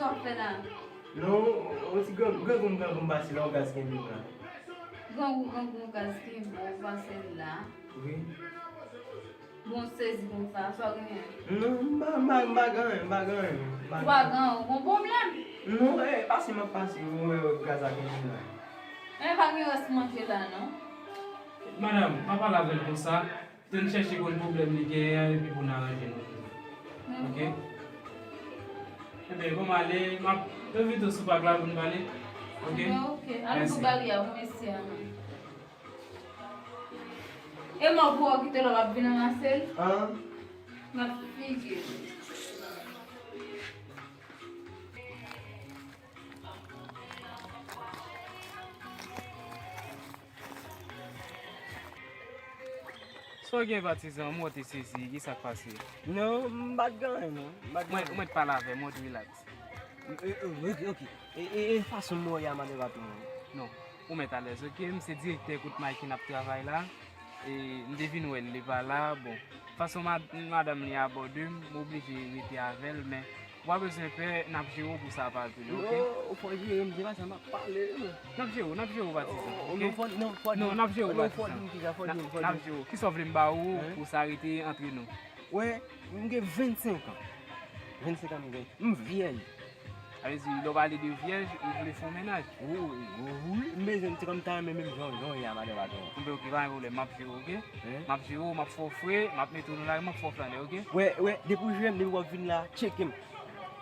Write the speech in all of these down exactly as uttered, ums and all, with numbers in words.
Sa w ap fè la? Non, yon ti gran, grangou m, grangou m pase la, yon gaz kenbe m la. Grangou, grangou, yon gaz kenbe w pase la. Wi. Bon, sezi konsa, sa w genyen? Non, m pa, m pa, m pa gen anyen, m pa gen anyen, m pa gen anyen. Ou pa gen anyen, ou gon pwoblèm? Non, e pase m ap pase, ou wè gaz la kenbe m la. Men pa gen rès manje la, non. Madanm, pa pale avè l konsa. Kite n chèche konn pwoblèm li genyen an epi pou n aranje nou. Oke? Enben, bon, m ale, m ap envite w sou pak la pou n pale. Oke? Enben, oke. Al bout baryè a pou mesye a, non. E mò pou w kite lò w ap vin ranmase l? An? Gad figi l. Sa w gen, patizan? M wè w te sezi. Ki sa k pase? Non, m pa t gen anyen, non. M pa t gen anyen. Ou mèt pale avè m, ou mèt rilaks. E, e, ok, ok. E, e, e fason m wè w ye a, madan patwon an? Non, ou mèt alèz, oke? M se direktè kot Mikey n ap travay la. E, m te vin wè l, li pa la. Bon, fason mad-, madanm li abòde m, m oblije rete avè l, men ou pa bezwen pè, n ap jere w pou sa pa vini, oke? Non, ou fò jere m, se pa sa m ap pale, non. N ap jere w, n ap jere w, patizan, oke? Non, fò, non, fò di m, non, n ap jere w, non, fò di m, patizan. Kisa w vle m ba ou pou sa rete antre nou? Wè, m gen vennsenk an. Vennsenk an m gen. M vyèj. Sa vle di, lè w pale de vyèj, ou vle fè yon mennaj? Wi, wi, wi, m bezwen, se kòm m ta renmen menm jan, jan w ye a, madan patwon. Enben, oke, pa gen pwoblèm, m ap jere w, oke? Hein? M ap jere w, m ap fè w fre, m ap mete w nan lari, m ap fè w flane, oke? Wè, wè, depi w jere m, depi w ap vin la, tcheke m.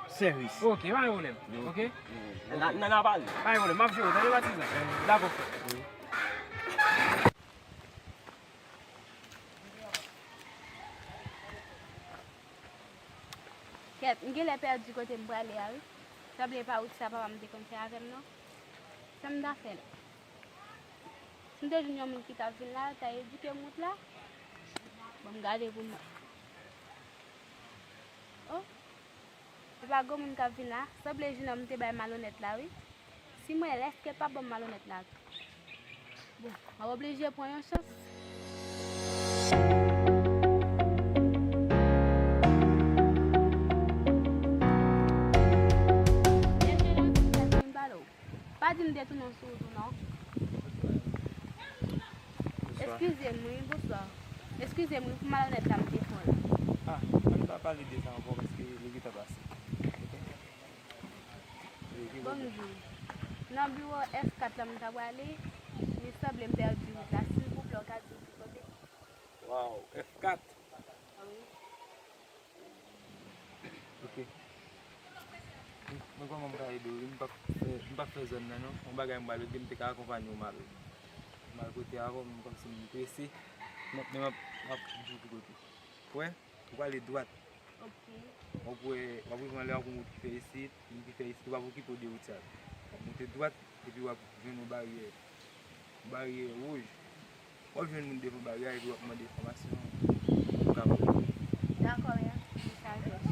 Sèvis. Oke, pa gen pwoblèm, oke? N a, n a, n a pale. Pa gen pwoblèm, m ap jere w, tande, patizan? Dakò, frè. Wi. Kèt, m genlè pèdi kote m prale a, wi. Sanble e pa wout sa papa m te konn fè avè m, non. Sa m ta fè la? Si m te jwenn yon moun ki t ap vin la, l ta edike m wout la. Bon, m gade pou m wè. Oh! Epa gwo moun k ap vin la, sanble jenòm te bay malonèt la, wi. Si mwen lè, èske l p ap ban m malonèt la tou? Bon, m ap oblije pran yon chans. Mesye, nan ki sèk mwen pale w? Pa di m detounen w sou wout ou non. Bonswa. Eskize m wi, bonswa. Eskize m wi pou malonèt la m te fè w la. Ah, ann pa pale de sa ankò paske li gentan pase. Oke? Li gentan pase. Bonjou. Nan biwo F kat la m ta prale, li sanble m pèdi wout la. Silvouplè, w ka di m ki kote? Waw, F kat. Wi. Oke. Mwen kòman m ka ede w? M p ap fè, m p ap fè zòn nan non. Yon bagay m pral regle, m te ka akonpanye w m al, m al kote avè w, men kòmsi m prese. Men, men m ap, m ap di w ki kote. Ou wè? Ou prale dwat. Oke. W ap wè, w ap rive anlè a, gon wout ki fè isit, moun ki fè isit, ou p ap okipe w de wout sa. W ap monte dwat, epi w ap jwenn yon baryè. Baryè wouj. W ap jwenn moun devan baryè a epi w ap mande enfòmasyon pou w kapab. Dakò, mèsi, sa jès.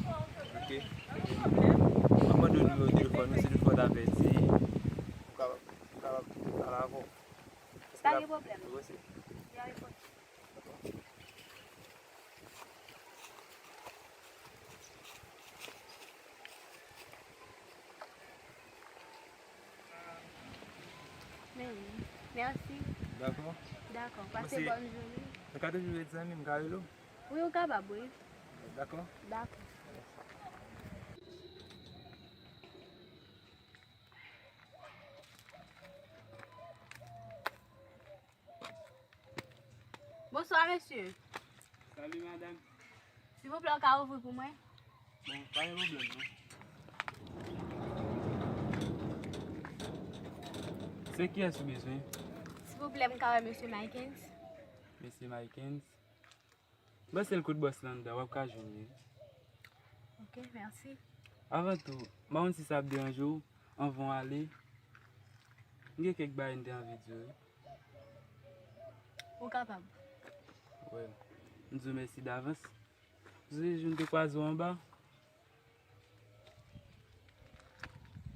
Oke. M ap mande w nimewo telefòn ou, si toutfwa w ta pèdi, pou w kapab, pou w kapab pale avè w. Pa gen pwoblèm. Wi, se. Pa gen pwoblèm. Men, mèsi. Dakò. Dakò. Pase bòn jounen. Nou ka toujou ret zanmi, m ka rele w? Wi, ou kapab, wi. Dakò. Dakò. Bonswa, mesye. Salut, madame. Silvouplè, ou ka ouvri pou mwen? Bon, pa gen pwoblèm, non. Se kiyès ou bezwen? Silvouplè, m ka wè mesye Mikens? Mesye Mikens? Ba sèl kout bòs la anndan, w ap ka jwenn li. Ok, mèsi. Avan tou, m pa konn si sa ap deranje w, anvan w ale, m gen kèk bagay m te anvi di w, wi. Ou kapab. Wè, m di w mèsi davans. Ou sonje jou m te kwaze w anba?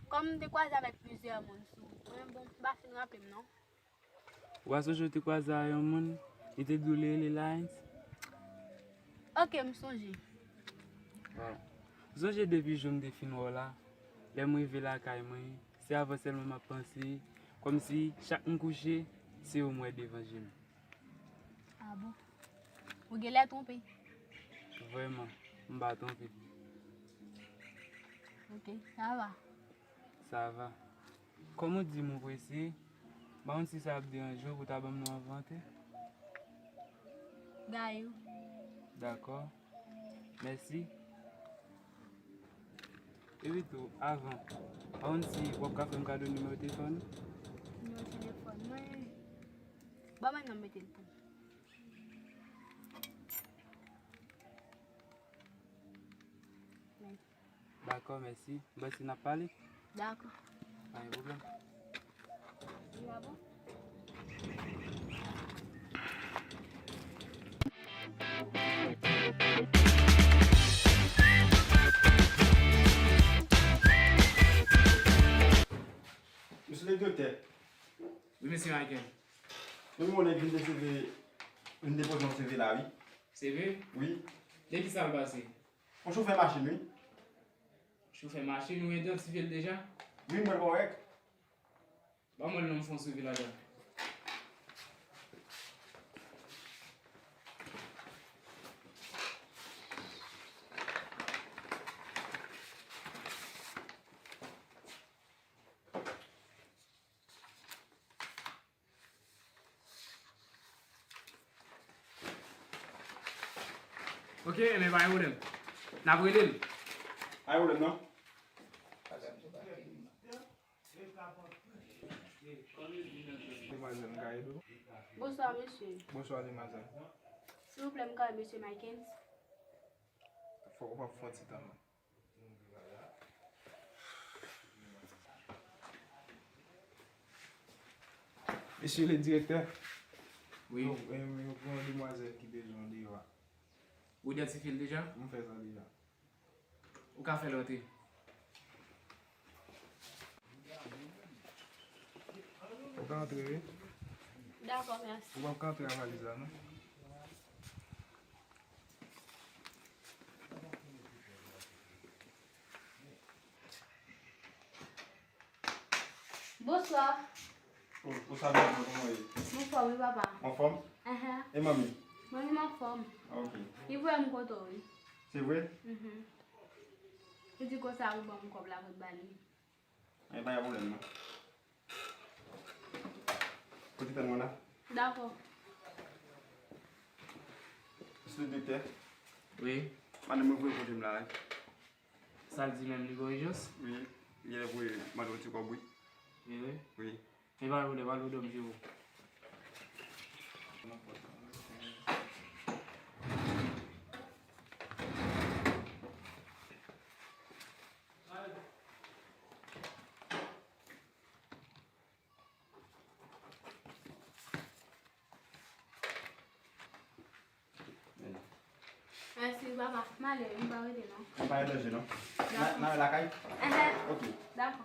Kòm m te kwaze avèk plizyè moun sou wout, mwen, bon, m pa fin raple m, non. Ou pa sonje w te kwaze a yon moun, li te di w li rele Laens? Ok, m sonje. Bon. Ou sonje depi jou m te fin wè w la, Lè m rive lakay mwen, se a w sèlman m ap panse, kòmsi chak m kouche, se ou m wè devan je m. A bon? Ou genlè twonpe. Vrèman, m pa twonpe. Ok, sa va. Sa va. Kòm ou di m ou prese, m pa konn si sa ap deranje w pou w ta ban m non an pou antre. Gayou. Dakò. Mèsi. Epi tou, avan, pa konn si w ap ka fè m kado nimewo telefòn ou? Nimewo telefòn mwen? Ban mwen non m mete l pou ou. Men. Dakò, mèsi. M panse n ap pale. Dakò. Pa gen pwoblèm. Li pa bon? Mesye le direktè. Wi, mesye Michael. Men yon nèg vin deseve, vin depoze yon C V la, wi. C V? Wi. De ki sa l pase? Yon chofè machin, wi. Chofè machin, ou idantifye l deja? Wi, m wè l kòrèk. Ban mwen l non, m fè yon swivi ladan. Ok, enben pa gen pwoblèm. N ap rele l. Pa gen pwoblèm, non. Demwazèl, m ka ede w? Bonswa, mesye. Bonswa, demwazèl. Silvouplè, m ka wè mesye Mikens? Fò, w ap fè yon ti tan, non. Mesye le direktè. Wi. Yo, yo, yo gen yon demwazèl ki bezwen w deyò a. Ou idantifye l deja? M fè sa deja. Ou ka fè l antre. Ou ka antre, wi. Dakò, mèsi. Ou p ap ka antre ak valiz la, non? Bonswa. O, bonswa, madanm, kòman w ye? M anfòm, wi, papa. Anfòm? Enhen. E manmi? Manmi m anfòm. Ok. Li voye m kote w, wi. Se vre? Mhm. Li di konsa pou ban m kòb la pou m ba li. Enben, pa gen pwoblèm, non. Ou te tann mwen la? Dakò. Mesye le direktè. Wi. Madanm mwen voye kote m la, wi. Sa l di menm, li gen ijans? Wi, li voye mande yon ti kòb, wi. Wi, wi. Wi. E pa gen pwoblèm, al odò m jere w. Mèsi, papa. M ale, m pa rete, non. M pa rete, non. N a, n a lakay? Enhen. Ok. Dakò.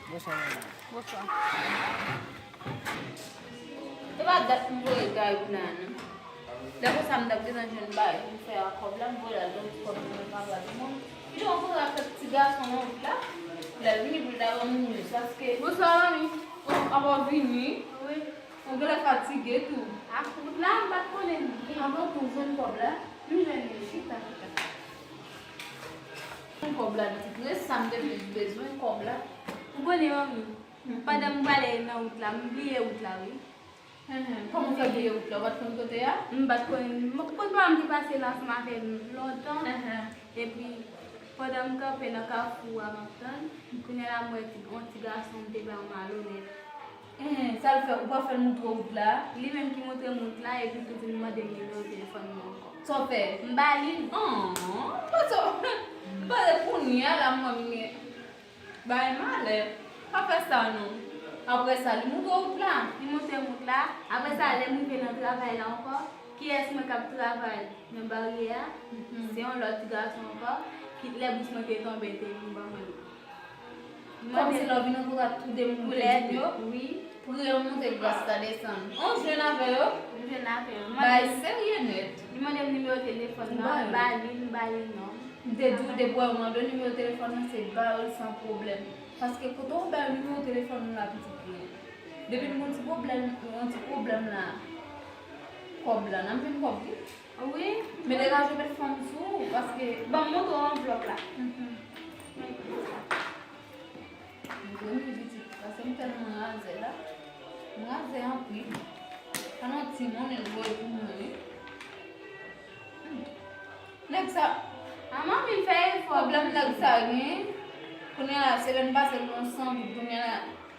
Bonswa, madanm. Bonswa. E pa dat m voye Gayou la, non. Lè konsa, m t ap gentan jwenn bagay pou m fè ak kòb la, m voye l al nan ti kòb mwen, mwen pa pral moun. Li ankò ap fè ti gason nan wout la. Lè l vini pou l ta ban moun yo, paske... Bonswa, manmi. O, apa w vini? Wi. Ou genlè fatige tou. A, wout la, m pa t konnen byen. Apa w tou jwenn kòb la? M jwenn li, chita, chita. Jwenn kòb la, pitit, se sa m te plis bezwen, kòb la. Ou konnen, manmi, pandan m prale nan wout la, m bliye wout la, wi. Enhen, kòman w fè bliye wout la? Ou pa t konn kote a? M pa t konn, m konn pa m te pase la ansanm avè m lontan. Enhen. Epi, pandan m kanpe nan kafou a, m ap tann, kounye a la, m wè ti, yon ti gason m te ba yon malonèt. Enhen, sa l fè? Ou pa fè l montre w wout la? Li menm ki montre m wout la, epi tou vin mande m nimewo telefòn mwen ankò. Sa w fè? M ba li l. An, m panse, m panse kounye a la, manmi, men Bay malè. Pa fè sa non. Apre sa, li montre w wout la. Li montre m wout la. Apre sa, lè m rive nan travay la ankò, kiyès mwen k ap travay nan baryè a? Mhm. Se yon lòt ti gason ankò. Lè bous mwen te tonbe, te vin ban mwen. Kòm si lè w vin rankontre ak tou de moun Pou lèd yo, wi. Priye w monte gras la desann. On jwenn avè yo? M jwenn avè yo. Bay serye nèt. Li mande m nimewo telefòn nan, m ba li, m ba li non. M te di w depi w mande w nimewo telefòn nan, se ba yo l san pwoblèm. Paske kote w bay nimewo telefòn nou la pitit mwen. Depi n gon ti pwoblèm, yon ti pwoblèm la. Kòb la, n ap jwenn kòb wi. Wi. Men degaje w met fanm sou ou, paske Ban m montre w anvlòp la. Mhm. M vre m pitit, paske m tèlman razè la. M razè anpil. An yon ti monnen l voye pou mwen wi. Hmm. Nèg sa, A manmi fè efò. Pwoblèm nèg sa gen. Kounye a, semèn pase l yon san goud, kounye a